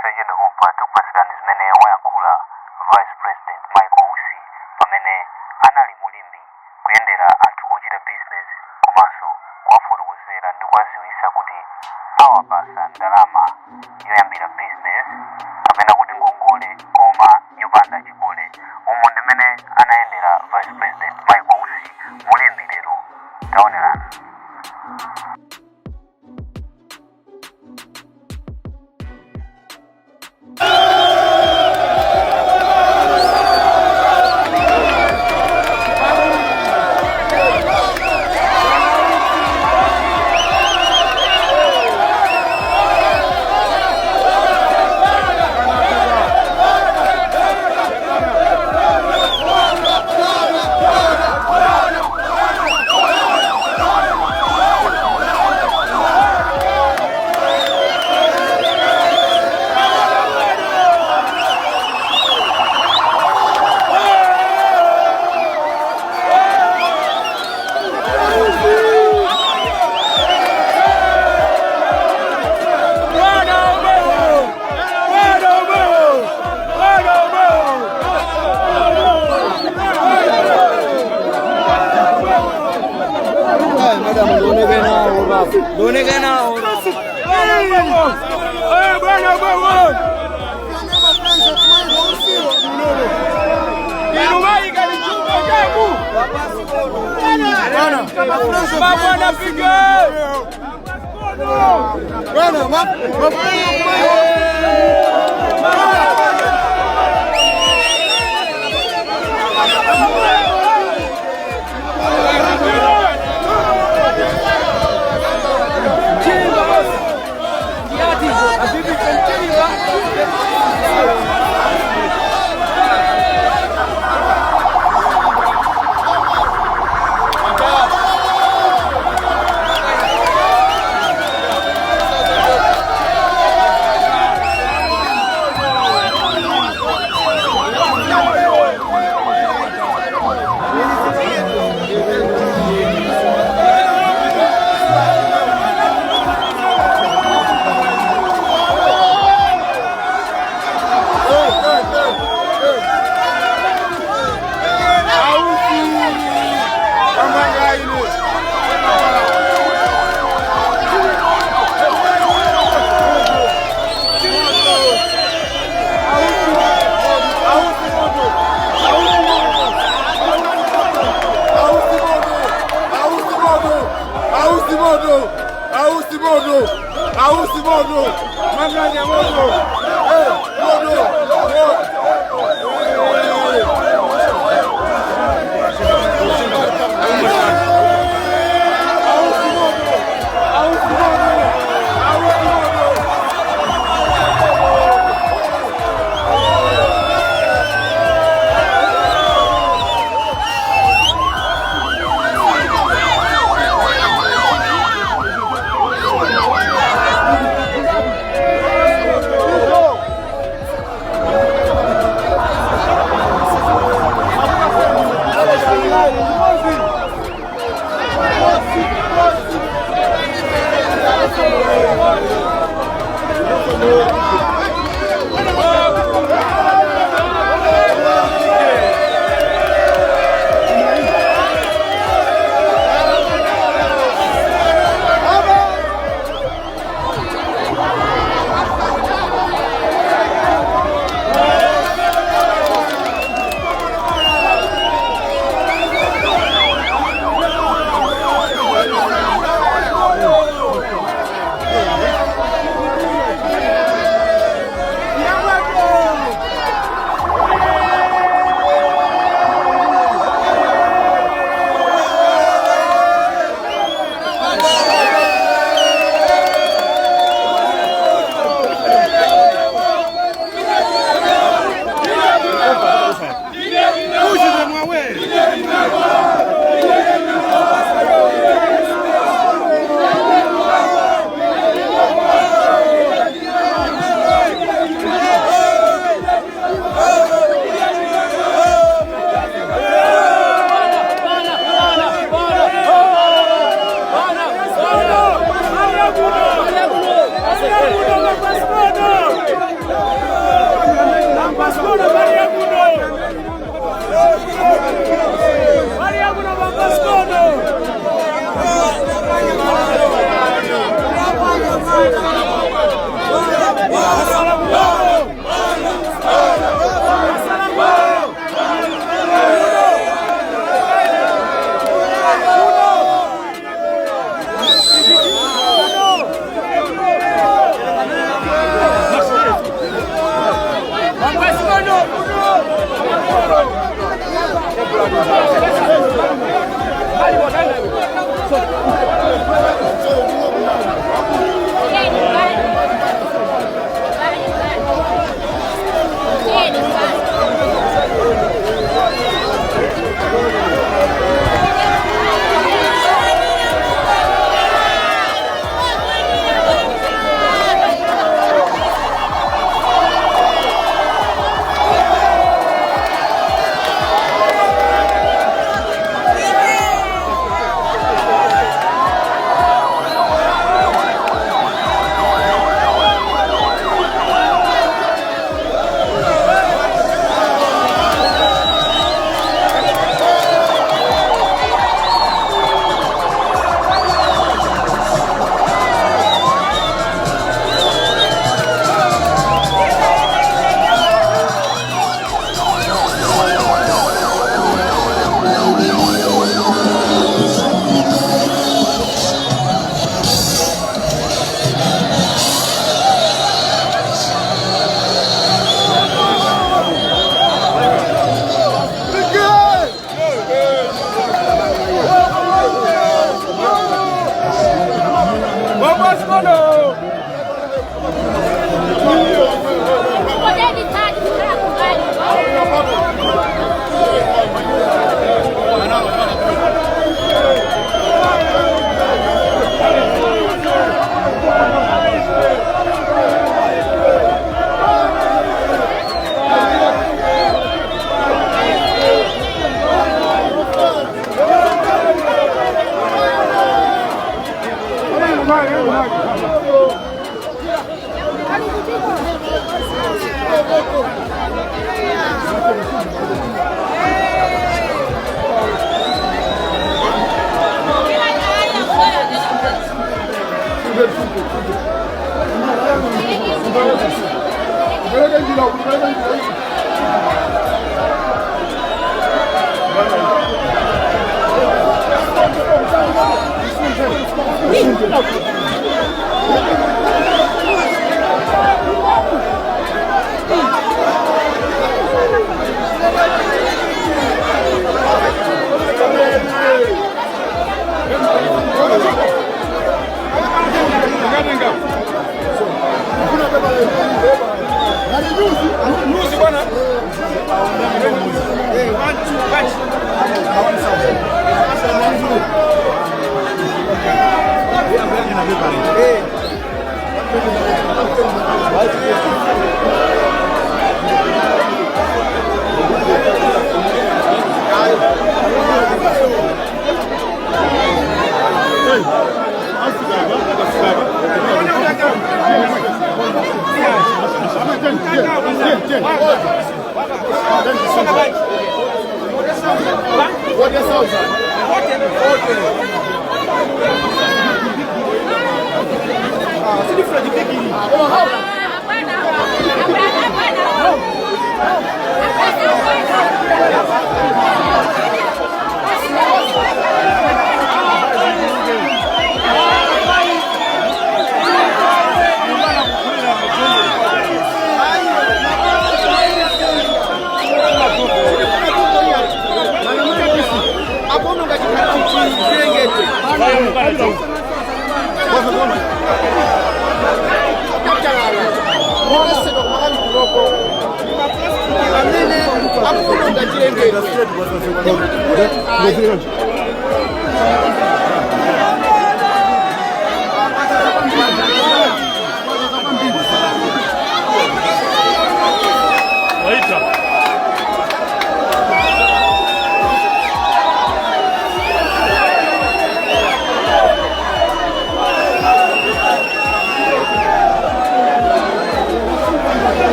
Posachedwa pompa tikupatsirani zimene wayankhula Vice President Michael Usi pamene anali mu Limbe kuyendera anthu ochita business komanso kuwafotokozera ndi kuwadziwitsa kuti awapasa ndalama yoyambira business kapena kuti ngongole koma yopanda chikole. Umu ndi mmene anayendera Vice President Michael Usi mu Limbe lero. Taonerani.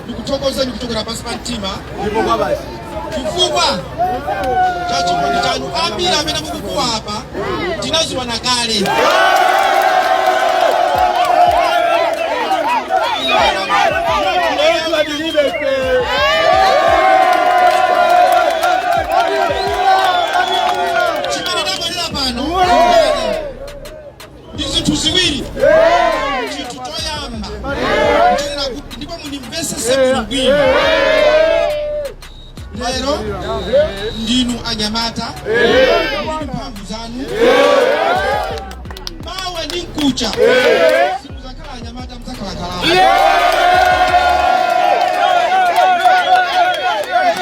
Ndikuthokozeni kuchokera pansi pa mtima chifukwa cha chikondi chanu. Ambiri amene mukukuwa apa tinaziwana kale. Chimene ndabwerera pano ndi zinthu ziwiri. Chinthu choyamba nchonena kuti, ndipo mundimvesese bwinobwino, lero ndinu anyamata, ndinu mphamvu zanu. Mawa ndi mkucha simuzakhala anyamata, muzakhala nkhalamba.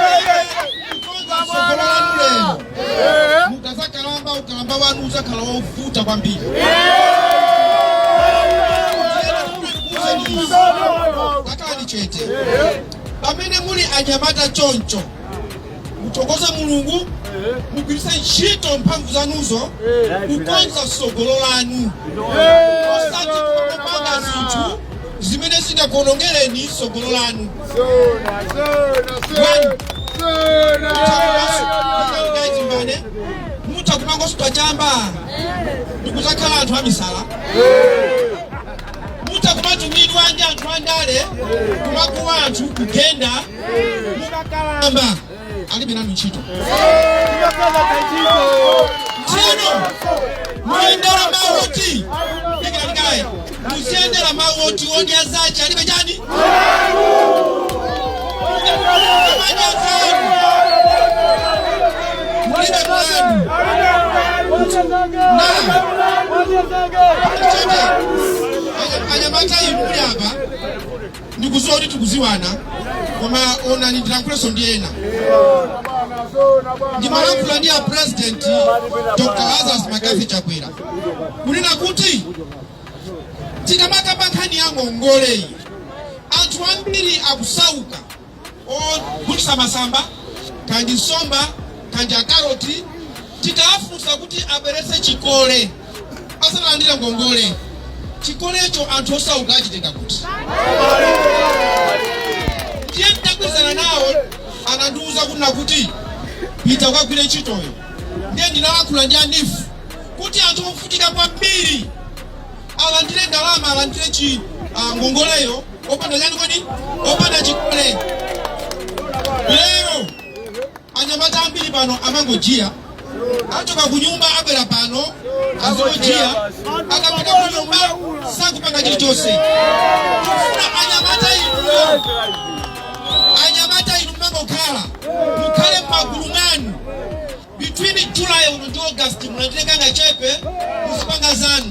Kukonza tsogolo lanu lero, mukazakalamba, ukalamba wanu uzakhala wovuta kwambiri. Takhalani chete. Pamene muli anyamata choncho, muthokoze Mulungu, mugwiritse ntchito mphamvu zanuzo kukonza tsogolo lanu, osati kupanga zinthu zimene zingakuonongereni tsogolo lanu. One, mutha mutha kumangosuta chamba ndikuzakhala anthu amisala. Mutha kumatumidwa ndi anthu andale kumakuwa anthu kugenda. Mukakalamba, alibe nanu ntchito. Tsono muyendera mawu oti dikirani, muziyendera mawu oti odya zache alibe chani. Amadya zanu, mulibe mlandu na chete. Anyamata inu muli apa, ndikuziwa kuti tikuziwana, koma onani, ndilankhulenso ndi ena. Ndimalankhula ndi a President Dr Lazarus McCarthy Chakwera kunena kuti tikamakamba nkhani ya ngongoleyi, anthu ambiri akusauka, ogulitsa masamba kandi nsomba kandi akaroti. Tikawafunsa kuti abweretse chikole asanalandire ngongole, chikolecho anthu osauka achitenga kuti? Ndiye nditagwirizana nawo, anandiuza kunena kuti pita ukagwire ntchitoyo. Ndiye ndinalankhula ndi a NEEF kuti anthu ovutika kwambiri alandire ndalama, alandire chi ngongoleyo opanda chani kodi? Opanda chikole. Lero anyamata ambiri pano amangojiya, achoka kunyumba abwera pano azingojiya, akapita kunyumba sakupanga chilichonse. Tikufuna anyamata inuyo, anyamata inu mumangokhala, mukhale m'magulu mwanu. Between July uno ndi August mulandire kangachepe, muzipanga zanu.